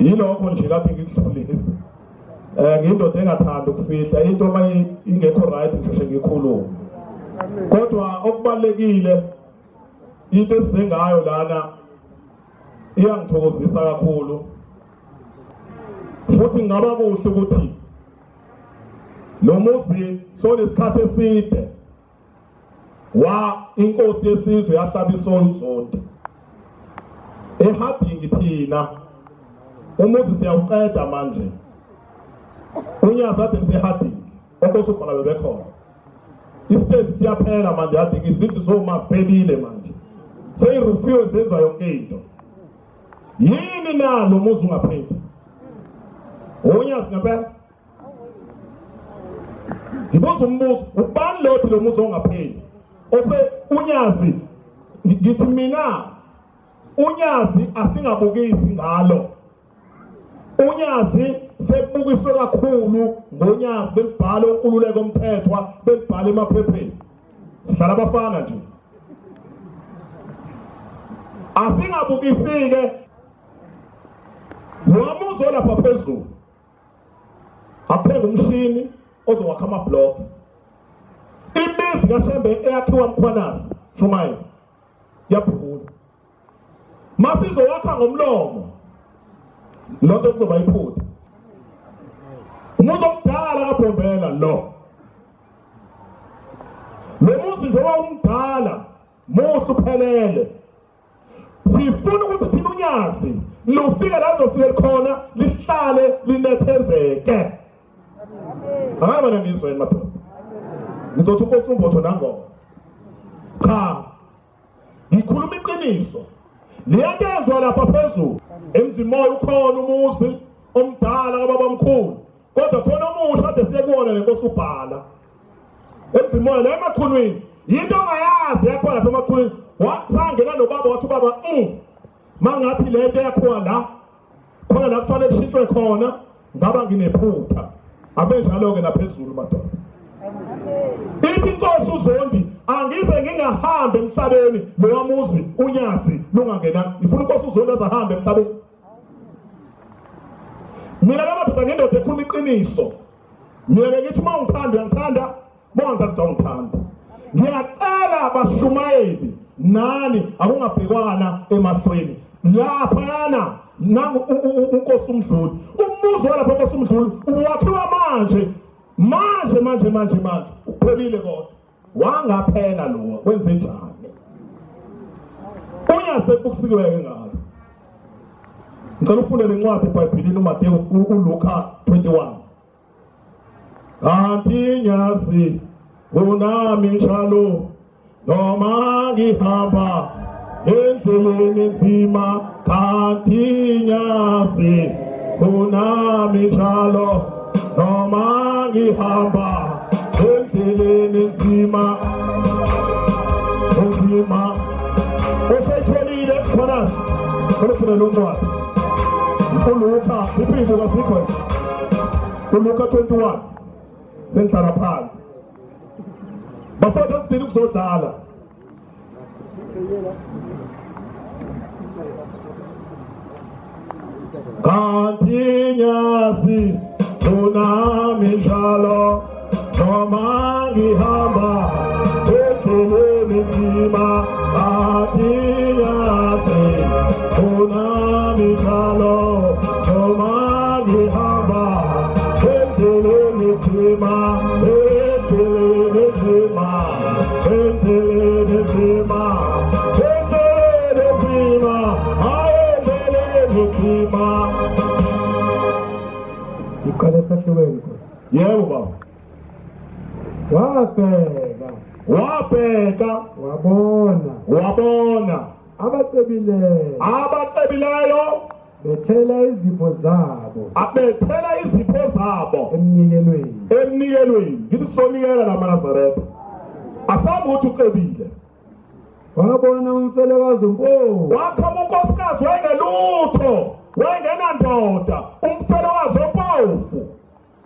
Yilokho nje kade ngikudlulisa. Ngiyindoda engathandi ukufihla into uma ingekho right ngisheshe ngikhulume. Kodwa okubalekile into esize ngayo lana iyangithokozisa kakhulu. Futhi ngaba kuhle ukuthi lo muzi sonesikhathi eside wa inkosi yesizwe yahlaba isolo uZondi ehadingi thina umuzi siyawuqeda manje unyazi ade lisehadingi onkosi ubhala bebekhona isitezi siyaphela manje hadingi izindlu zoma phelile manje seyirufiwe zenziwa yonke into. Yini na lo muzi ungapheli? Unyazi ngempela. Ngibuza umbuzo, ubani lothi lo muzi ongapheli? Ose unyazi ngithi mina unyazi asingabukisi ngalo. Unyazi sebukiswe kakhulu ngonyazi belibhala uNkululeko Mthethwa belibhala emaphepheni. Sihlala abafana nje. Asingabukisi-ke lo muzi olapha phezulu aphenge umshini ozowakha ama-blocks. Imizi kaShembe eyakhiwa Mkhwanazi Shumayela yabhukula. Masizowakha ngomlomo lonto kuzoba iphutha. Umuntu omdala kaBhombela lo. Lo muzi njengoba umdala muhle uphelele. Sifuna ukuthi thina unyazi lufike la luzofike khona lihlale linethezeke. Angabe mina ngizwe yini madoda? Ngizothi uNkosi uMbotho nangoma. Cha. Ngikhuluma iqiniso. Liyakezwa lapha phezulu. Emzimoya ukhona umuzi omdala kababamkhulu. Kodwa khona omusha ade siye kuwona lenkosi ubhala. Emzimoya la emakhulwini. Yinto ongayazi yakho lapha emakhulwini. Wasangena nobaba wathi ubaba mangathi lento yakhiwa la khona la kufanele kushintshwe khona ngaba nginephutha. Abenjalo ke naphezulu madoda. Ithi inkosi uZondi angize ngingahambi emhlabeni lowa muzi unyazi lungangena. Ngifuna inkosi uZondi azahambe emhlabeni. Mina ke madoda ngendoda ekhuluma iqiniso. Mina ke ngithi uma ungithanda uyangithanda, uma ungangithandi awungithandi. Ngiyacela bashumayeli nani akungabhekwana emahlweni. Laphayana nangu uNkosi uMdluli. Umuzi walapha uNkosi uMdluli uwakhiwa manje. Manje manje manje manje uphelile kodwa. Wangaphela lo kwenze njani? Unyase kusikiwe ngalo. Ngicela ufunde lencwadi eBhayibhelini uMateyu uLuka 21. Kanti nyazi unami njalo noma ngihamba endleleni enzima kanti nyazi unami njalo noma ngihamba endleleni enzima enzima. Oseyitholile khona khona lo ncwadi uLuka iphimbo kasikho uLuka 21 sengihlala phansi bafowethu asidini ukuzodlala. Kanti nyazi unami njalo noma ngihamba endleleni enzima kanti nyazi unami njalo noma ngihamba endleleni enzima endleleni enzima endleleni enzima endleleni enzima endleleni enzima. Iqale esahlukweni Nkosi. Yebo baba. Wabheka. Wabheka. Wabona. Wabona. Abacebileyo. Abacebileyo. Bethela izipho zabo. Abethela izipho zabo. Emnikelweni. Emnikelweni. Ngithi sizonikela la maNazaretha. Asambe ukuthi ucebile. Wabona umfelokazi ompofu. Wakhama unkosikazi wayengelutho. Wayengenandoda. Umfelokazi ompofu.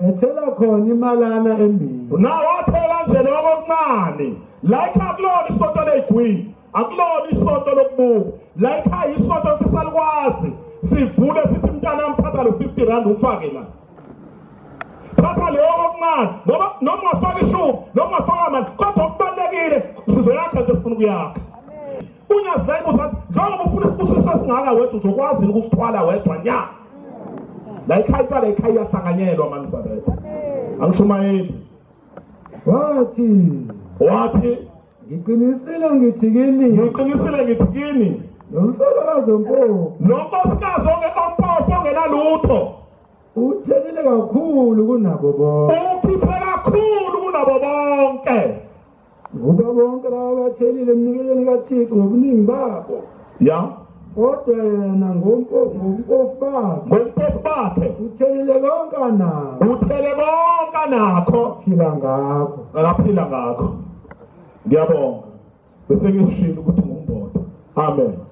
Ethela khona imalana embili. Na wathela nje lokho okuncane. La ekhaya akulona isonto ley'gwili. Akulona isonto lokubuka. La ekhaya isonto sisalukwazi. Sivule sithi mntanami thatha Thatha lo 50 rand ufake la. Thatha leyo okuncane, ngoba noma ungafaka ishumi, noma ungafaka mali, kodwa okubalulekile sizoyakha nje, sifuna ukuyakha. Unyazi layibuza, njengoba ufuna isibusiso esingaka wedwa, uzokwazi ukusithwala wedwa nya? La ekhaya, la ekhaya iyahlanganyelwa mani Sabetha. Angishumayeli. Wathi, Wathi, ngiqinisile ngithi kini, ngiqinisile ngithi kini, lo mfelokazi ompofu lo nkosikazi ompofu ongenalutho uthelile kakhulu kunabo bonke. Ukhiphe kakhulu kunabo bonke. Ngoba bonke laba bathelile emnikelweni kaThixo ngobuningi babo, kodwa yena ngompofu bakhe, ngompofu bakhe, uthelile konke anakho. Uthele konke anakho. Phila ngakho. Akaphila ngakho. Ngiyabonga. Bese ngishilo ukuthi ngumbodo. Amen.